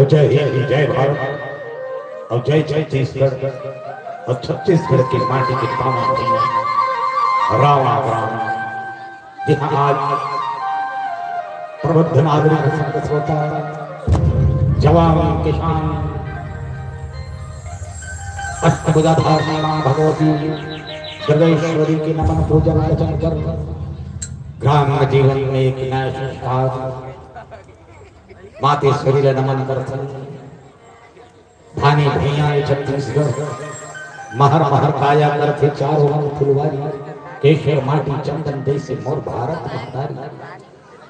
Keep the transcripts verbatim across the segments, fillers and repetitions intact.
जय हिंद, जय भारत और जय छत्तीसगढ़। और छत्तीसगढ़ की माटी के पावन भूमि रावण ग्राम, जहाँ आज प्रबुद्ध नागरिक संत श्रोता, जवान किसान, अष्टभुजाधार माँ भगवती दुर्गेश्वरी के नमन पूजन अर्चन कर ग्राम जीवन में एक नया संस्कार मातेश्वरी ला नमन करथन। धानी भुइयां ए छत्तीसगढ़, महर महर काया करथे चारों अंग फुलवारी। केसर माटी चंदन देसे मोर भारत महतारी।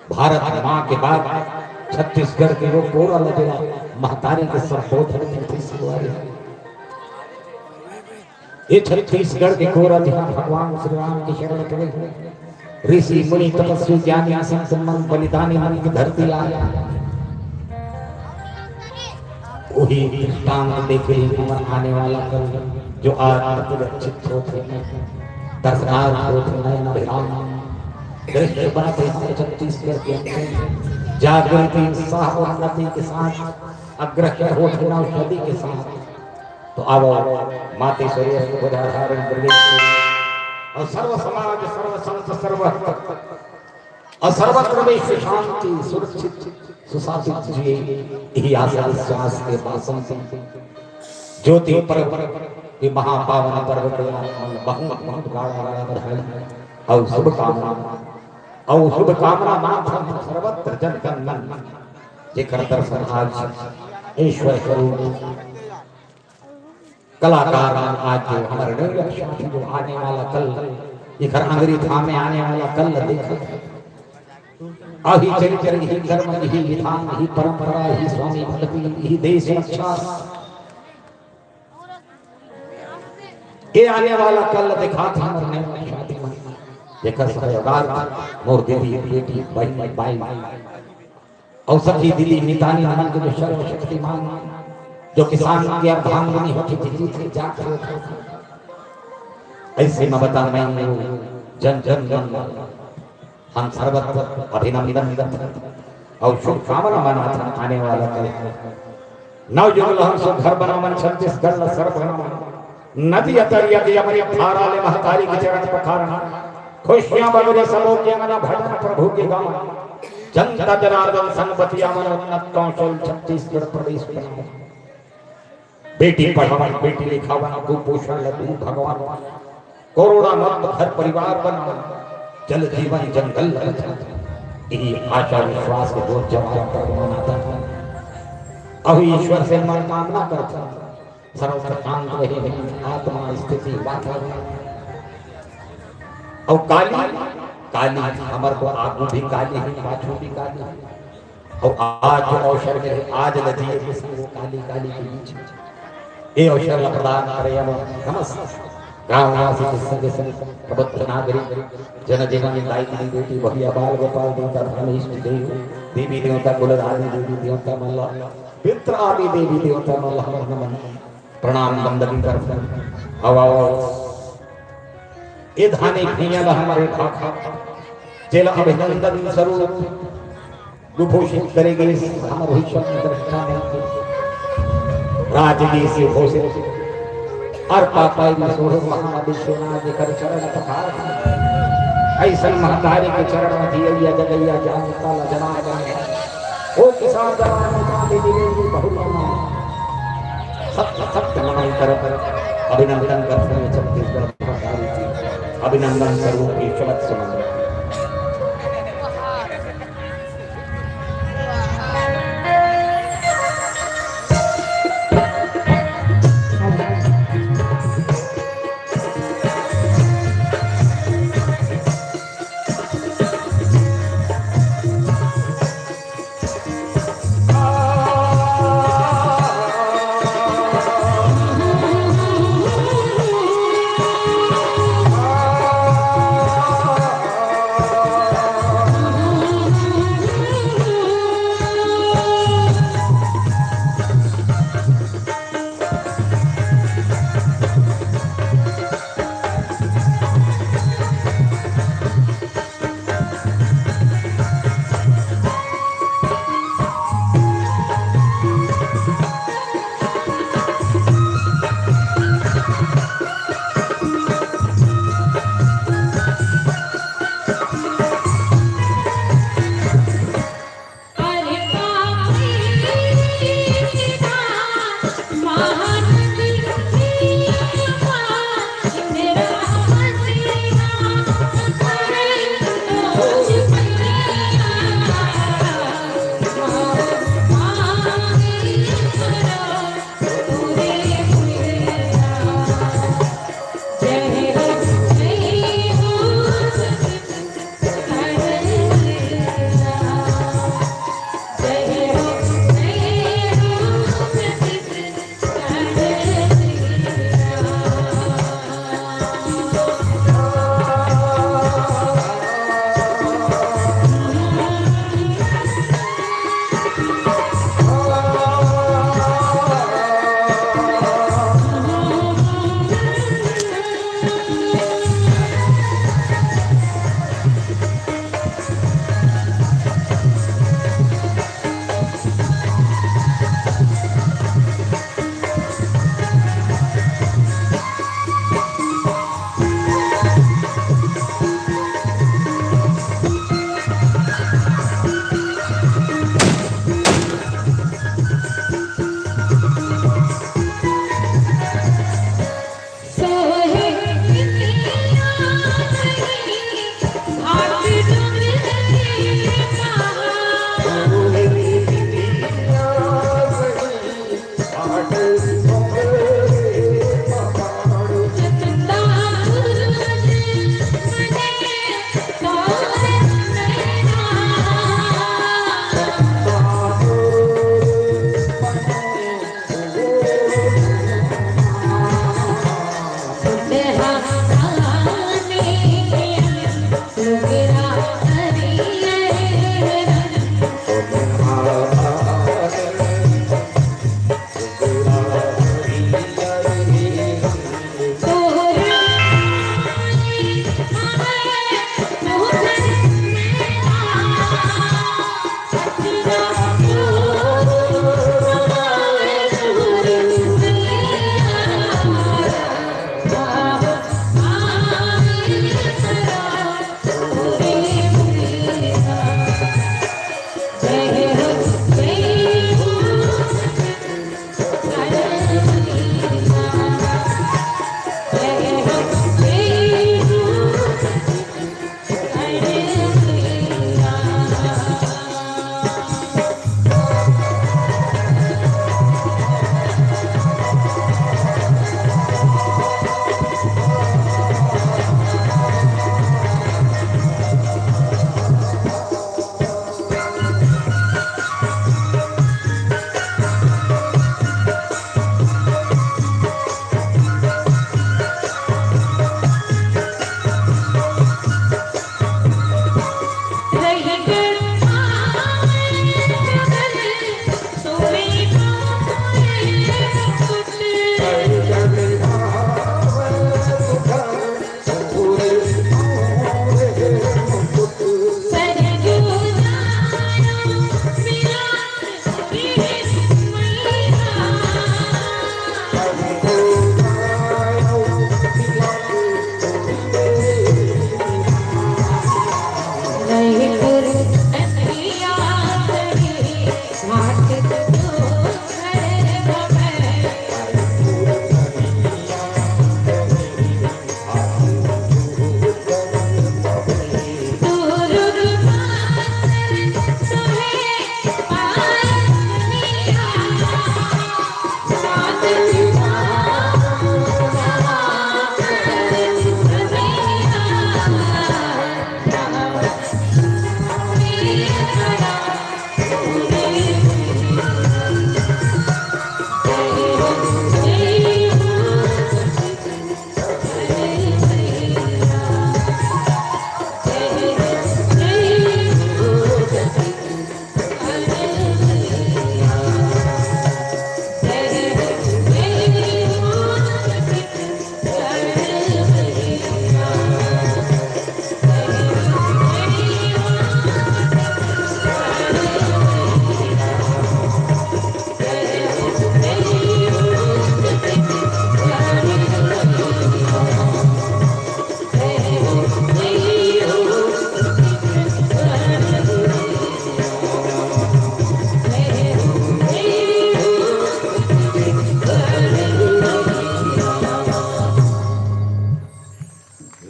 भारत माँ के बाद छत्तीसगढ़ के वो कोरा ल जेला महतारी के संबोधन करथे सिलवारी। ये छत्तीसगढ़ के कोरा जिहाँ भगवान श्री राम के शरण पड़े, ऋषि मुनि तपस्वी ज्ञानी संत मन बलिदानी मन की धरती आए। वही दृष्टांत देखे हमर आने वाला कल, जो आज प्रतिरक्षित होथे, दर्शनार्थ होथे, नयन अभिराम दृश्य बनथे हमर छत्तीसगढ़ के अंचल। जागृति, उत्साह और उन्नति के साथ अग्रसर होथे नव सदी के साथ। तो आवो, मातेश्वरी अष्टभुजाधारिणी दुर्गेश्वरी और सर्व समाज, सर्व संत, सर्व भक्त और सर्वत्र विश्व शांति सुरक्षित सुशासित जिए, यही आशा विश्वास के माध्यम से ज्योति पर्व के महापावन पर्व के आप मन बहुत बहुत गाड़ा गाड़ा बधाई और शुभकामना और शुभकामना माध्यम सर्वत्र जन गण मन जेकर दर्शन आज ईश्वर स्वरूप कलाकार मन आज जो हमर नवयुवक साथी जो आने वाला कल, एकर अंगरी थामे आने वाला कल ल देखत हे। अही चरित्र, इही कर्म, इही विधान, इही परंपरा, इही स्वामी भक्ति, इही देश रक्षा, ये आने वाला कल ल दिखात हे हमर नवयुवक साथी मन। एकर सहयोगार्थ मोर दीदी, बेटी, बहिनी, बाई, अउ सखी दीदी मितानी मन के जो सर्वशक्तिमान, जो किसान के अर्धांगिनी होथे, जीजी थे, जात थे, अइसे म बता मैं जन जन मन हम सर्वत्र अभिनंदन करथन अउ शुभकामना मनाथन आने वाला कल। नवयुग लहर सो घर बनावन छत्तीसगढ़ ल सर बनावन। नदिया तरिया के अमृत धारा ले महतारी के चरण पखारन। खुशियां बगरे सबो के अंगना भजन प्रभु के गावन। जनता जनार्दन संग बतियावन उन्नत कौशल छत्तीसगढ़ प्रदेश बनावन। बेटी पढ़ावन, बेटी लिखावन, कुपोषण ल दूर भगवान। कोरोना मुक्त घर परिवार बनावन। जल जीवन जंगल ल बचावन। इही आशा विश्वास के जोत जवान पर मनाथन। अउ ईश्वर से मनोकामना करथन। सर्वत्र शांत रहे, आत्मा स्थिति वातावरण। अउ काली, काली हमर को आगू भी काली हे, पाछू भी काली हे। अउ आज जो अवसर मिले, आज ल जिए के संग वो काली, काली के बीच में। ये अवसर ल प्रदान करे हम समस्त गांववासी के संगे संग प्रबुद्ध नागरिक, जन जीवन दायिनी बेटी, भैया बाल गोपाल देवता, धर्म इष्ट देव, देवी देवता, कुलरानी देवी देवता मन ल, पितृ आदि देवी देवता मन ल हमर नमन। प्रणाम बंदगी करथन। अउ, अउ, ए धानी भुइयां ल हमर ए भाखा, जेला अभिनंदन स्वरूप विभूषित करे गे, हमर हुई शब्द दृष्टा में राजगीर से घोषित। अर पापाई में सोहे महाविश्वनाथ जेकर चरण पखार। अइसन महतारी के चरण में जियैया जगैया जानता ल जनार्दन। ओ किसान जवान मुकामी दिले जी बहुत मना। सत्य सत्य मनाई कर कर अभिनंदन कर रहे छत्तीसगढ़ सरकार की अभिनंदन स्वरूप की शब्द सुना।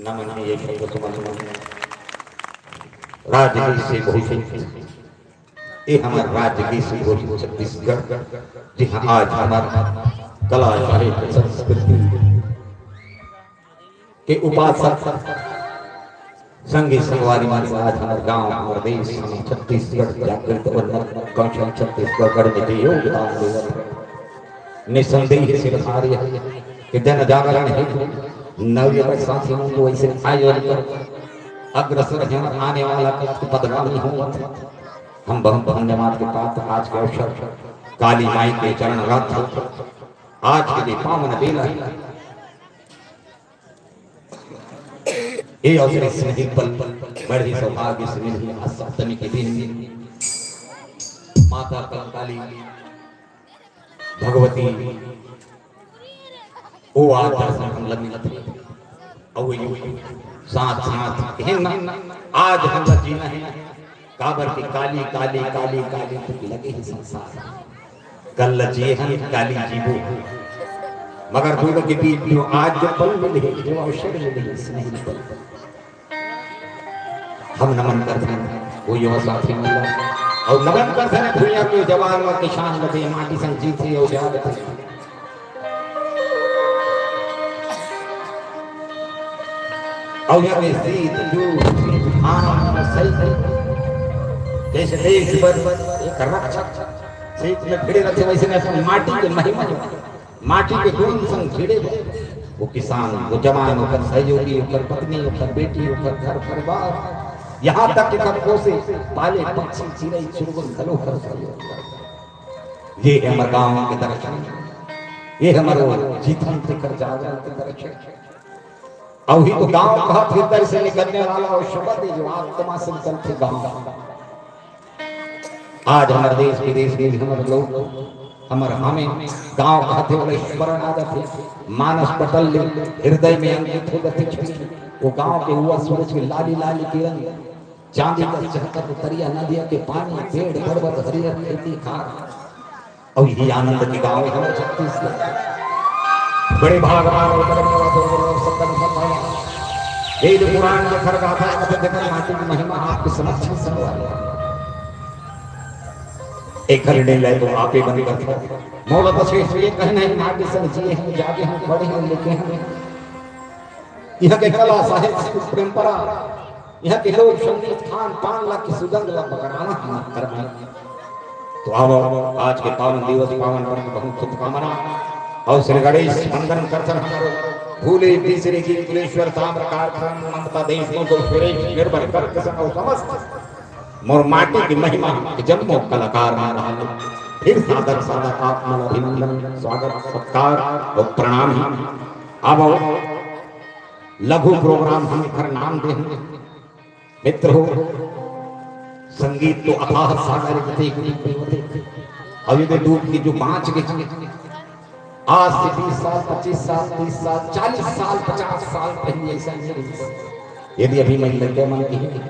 नमन है ये शब्द सुमन। राजगीत से भूषित, ये हमर राजगीत से भूषित छत्तीसगढ़, जी हाँ, आज हमर कला, साहित्य, संस्कृति के उपासक संगी संगवारी मन से आज हमर गांव, हमर देश, हमर छत्तीसगढ़ जागृत और नव कौशल छत्तीसगढ़ में जे योगदान देवत हे, निसंदेह सिरधारी हे कि जन जागरण हेतु नवयुवक साथी मन को ऐसे आयोजन कर अग्रसर हे और आने वाला कल की पदगामी होवत हे। हम बहुत धन्यवाद के पात्र आज के अवसर काली माई के चरण रथ आज के लिए पावन बेला हे। ए अवसर स्नेही पल, बड़े सौभाग्य से मिली आज सप्तमी के दिन माता कंकाली भगवती ओ आज दर्शन हम लग मिलत हे। अउ यो साथ साथ एहन ना आज हमला जीना हे, काबर के काली, काली, काली, काली तक लगे हे संसार। कल ल जिए हन, काली जीबो। मगर दोनों के बीच जो आज जो पल मिले हे, जो अवसर मिले हे, स्नेही पल। हम नमन करथन वो युवा साथी मन ला, अउ नमन करथन भुइयां के जवान व किसान ल दे माटी संग जीथे अउ जागथे। अउ यहाँ के शीत, जूड़, शीत, घाम, सही, जैसे देश बर एक रक्षक शीत में भिड़े रथे, वैसे में अपन माटी के महिमा, माटी के गुण संग भिड़े बर। वो किसान, वो जवान, ओकर सहयोगी, ओकर पत्नी, ओकर बेटी, ओकर घर परिवार, यहाँ तक कि ओकर पोसे पाले पक्षी, चिरई, चुरगुन घलो ओकर सहयोग करथे। ये हे हमर गांव के दर्शन, ये हमर जीथन तेकर जागरण के दर्शन। अउ ही तो गांव कहत हृदय से निकलने वाला वो शब्द हे जो आत्मा से निकलथे गांव। आज हमर देश विदेश में भी हमर लोग, हमर हमें गांव कहथे ओला स्मरण आ जाथे, मानस पटल ले हृदय में अंकित हो जाथे छवि। वो गांव के हुआ सूरज के लाली लाली किरण, चांदी का चहकत तरिया, नदिया के पानी, पेड़ पर्वत, हरियर खेती खार, अउ यही आनंद के गांव हे हमर छत्तीसगढ़। बड़े भागवान अउ करम वाला दुर्लभ सत्ता के संभाला। वेद पुराण के खर गाथा कथे, देखन माटी की महिमा आपके समक्ष संवार। एक हरिणी ले तो आपे बन कर था। मोला तो सिर्फ ये कहना हे, माटी संग जिए हन, जागे हन, पढ़े हन, लिखे हन। यहाँ के कला साहित्य की परंपरा, यहाँ के लोक संगीत, खान पान ला की सुगंध ला बगराना हमर कर्म हे। तो आवो, आज के पावन दिवस, पावन पर्व के बहुत शुभकामना। अउ श्री गणेश वंदन करथन हमरो भूले बिसरे की कुलेश्वर ताम्रकार, ममता देशमुख अउ सुरेश निर्मल करके संग अउ समस्त मोर माटी की महिमा के जम्मो कलाकार मन ला फिर सादर सादर आप मन अभिनंदन, स्वागत, सत्कार अउ प्रणाम हे। आवो, लघु प्रोग्राम हम एकर नाम दे हन। मित्र हो, संगीत तो अथाह सागर जते एक डूब में होते। अउ ये डूब के जो बाँच गे, आज से बीस साल, पच्चीस साल, तीस साल, चालीस साल, पचास साल पहले ऐसा नहीं रहिस। यदि अभी मैं लड़के मन की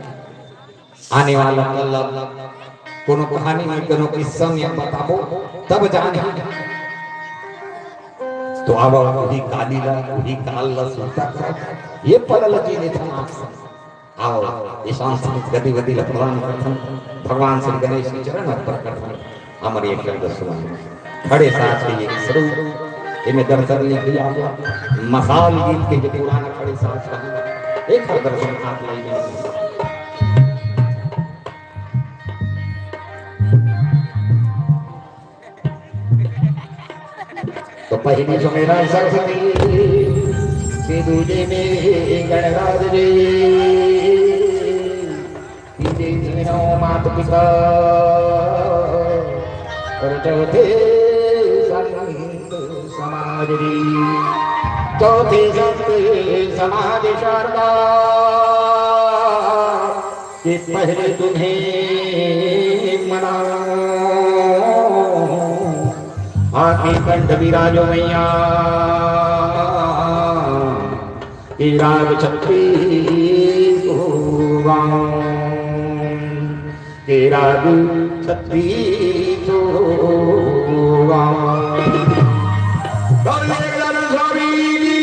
आने वाला कल अब कोनो कहानी में, कोनो किस्सा में बताबो, तब जाने। तो अब वही काली ला, वही काल ला सुरता कर, ये पल ला जीने था आप सब। आओ, ये सांस्कृतिक गतिविधि ला प्रदान करथन, भगवान श्री गणेश के चरण अर्पण करथन। हमर ये शब्द सुमन खड़े साज के ये स्वरूप, एमे दर्शन नहीं किया हुआ। मसाल गीत के जो पुराना खड़े साज का है, एक हर दर्शन आप ले लेंगे। तो पहली सुमेरा सरस्वती, फिर दूजे में गणराज जी, तीजे सुमेरा माता पिता, और चौथे संत समाज जी, चौथे संत समाज शारदा। कि पहले तुम्हें मनाओ, आके कंठ विराजो मैया, कि राग छत्तीस को गाओ, कि राग छत्तीस को गाओ। बोलिए गजानन स्वामी की।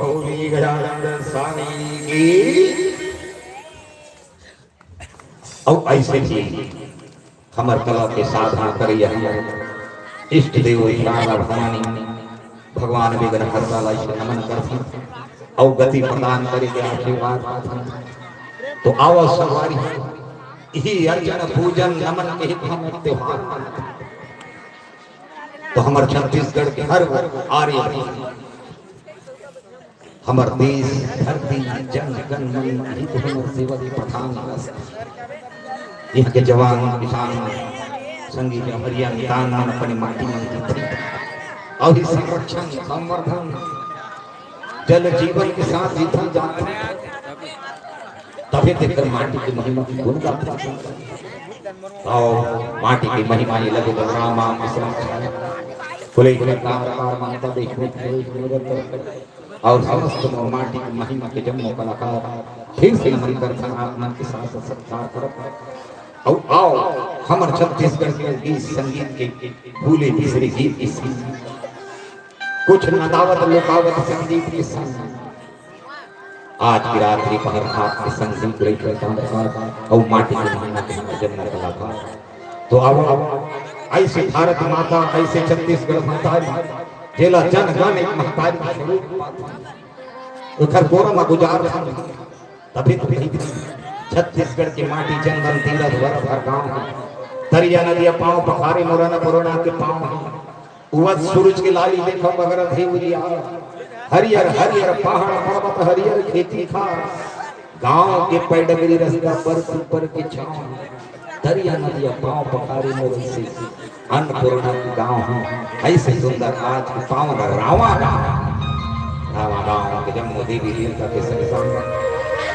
बोलिए गजानंद स्वामी की। अउ ऐसे ही हमर कला के साधना करइया हमर इष्ट देव शारदा भवानी भगवान विघ्नहर्ता ला ऐसे नमन करथन अउ गति प्रदान करे के आशीर्वाद पाथन। तो आवा संगवारी, इही अर्चन पूजन नमन के ही हम त्योहार मनाथन। तो हमर छत्तीसगढ़ के हर वो आर्य भाई, हमर देश धरती, जन गण मन, हित हमर सेवक प्रधान अस। इहाँ के जवान, किसान, संगी जौहरिया, मितान मन अपने माटी मन के अउ ही संरक्षण, संवर्धन, जल जीवन के साथ जीथन जाथन। तभे तेकर माटी के महिमा के गुण गाथन। अउ माटी के महिमा ये लगे बलराम माँ के समक्ष है। कुले कुले काम कार मानता देखो, अउ समस्त माटी के महिमा के जम्मो कलाकार फिर से नमन करथन, आप मन के साथ सत्कार करत। अउ आओ, हमर छत्तीसगढ़ के गीत संगीत के भूले बिसरे गीत के संग, कुछ नदावत लुकावत संगीत के संग, आज की रात्रि पहर आपके संग ही कुलई के काम अउ माटी के महिमा के जन्म कलाकार। तो आओ, ऐसे भारत माता, ऐसे छत्तीसगढ़ महतारी, जेला जन गण एक महतारी के स्वरूप पाथे। ओखर गोरा म गुजार खान, तभी तो कही थी, छत्तीसगढ़ के माटी जंगल तीरथ वर भर गाँव है। तरिया नदिया पाँव पखारे मोरन पुरना के पाँव है। उगत सूरज के लाली देखो मगर थे उजियार। हरियर हरियर पहाड़ पर्वत हरियर खेती खार। गाँव के पैडगरी रस्ता पर पीपर के छाँव। दरिया नदिया पाँव पखारे मोर से। अन्नपूर्णा के गाँव हूँ। ऐसे सुंदर आज के पावन रावा गाँव। रावा गाँव के जम्मो देवी देवता के संग संग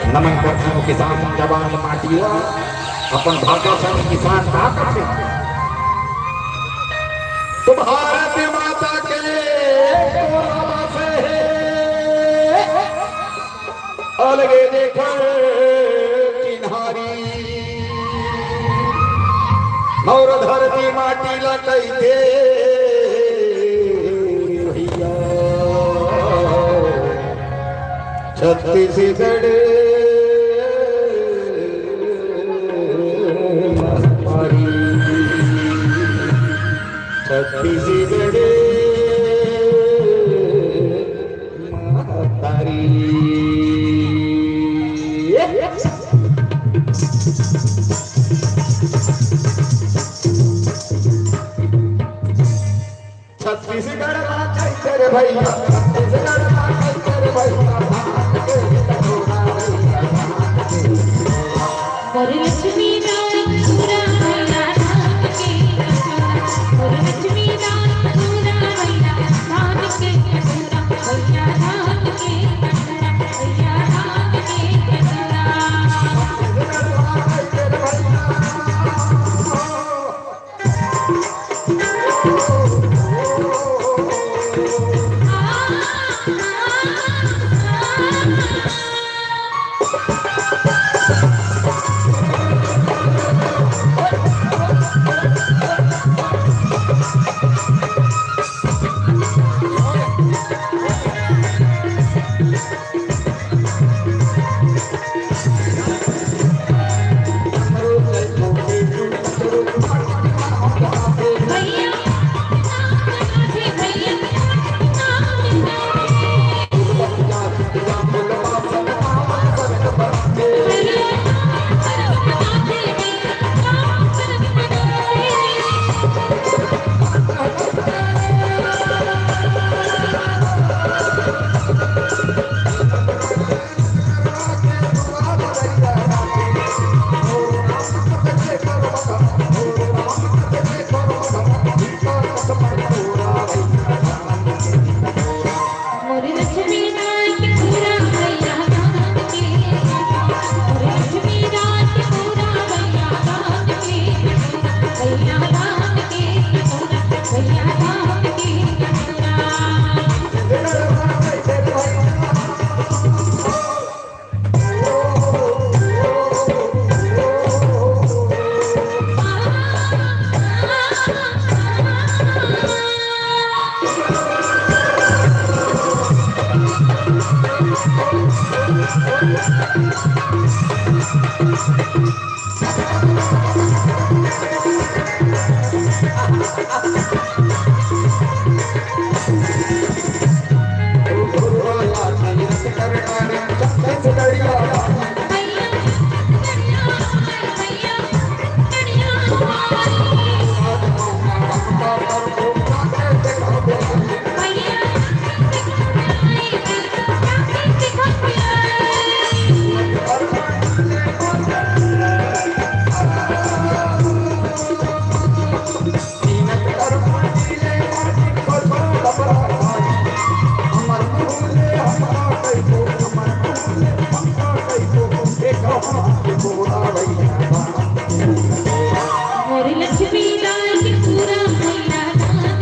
नमन करथन किसान जवान माटी ला। अपन भाषा संग किसान का कथे? तो भारत माता के कोला बसे हे, अलगे देखर चिन्हारी। और धरती माटी ला कहिथे भैया छत्तीसगढ़। छत्तीसगढ़ महतारी। भैया, छत्तीसगढ़ मा कइसे रे भैया, धान के कटोरा भैया, धान के कटोरा। मोर लक्ष्मी दाई पूरा भैया धान के कटोरा। मोर लक्ष्मी दाई पूरा भैया धान के कटोरा। भैया धान के कटोरा, भैया धान के कटोरा। छत्तीसगढ़ मा कइसे रे भैया, मोर लक्ष्मी दाई के पूरा भैया धान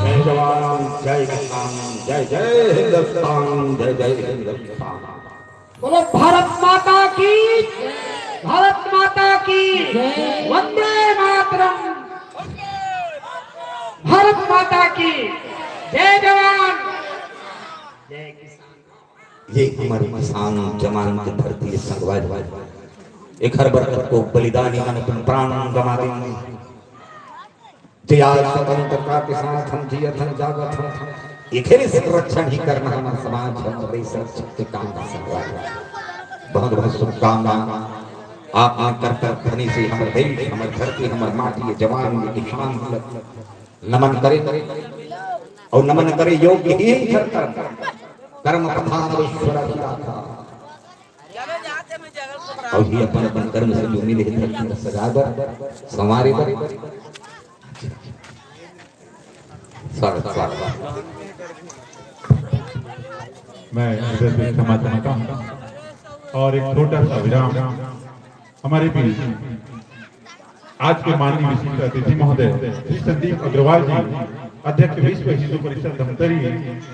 जय जवान, जय किसान, जय जय हिंदुस्तान, जय जय हिंदुस्तान। बोलो भारत माता की, भारत माता की, वंदे मातरम। भारत माता की जय जवान, जय किसान। ये हमारे किसान जवान के धरती है संगवारी। एखर बर कतको बलिदानी मन अपन प्राण गमा देंगे। जे आज स्वतंत्रता के साथ हम जियत हन, जागत हन, एखरे संरक्षण ही करना हमर समाज, हमर देश रक्षक के काम का संगवारी। बहुत बहुत शुभकामना। आप मन करतब धनी से हमर देश, हमर धरती, हमर माटी, ये जवान, ये किसान मन नमन करे और नमन करे योग्य ही करतब। कर्म प्रधान ईश्वर अधिराधा। और ये अपन अपन कर्म से जो मिले हैं धरती ला सजाए बर, संवारे बर। स्वागत, स्वागत। मैं हृदय से क्षमा चाहता हूँ और एक छोटा सा विराम। हमारे बीच आज के माननीय विशिष्ट अतिथि महोदय श्री संदीप अग्रवाल जी, अध्यक्ष विश्व हिंदू परिषद धमतरी,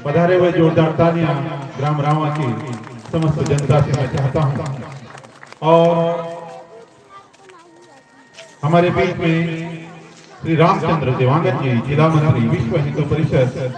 पधारे हुए जोरदार तालियां ग्राम रावा के समस्त जनता से मैं चाहता हूं। और हमारे बीच में श्री रामचंद्र देवांगन जी, जिला मंत्री विश्व हिंदू परिषद,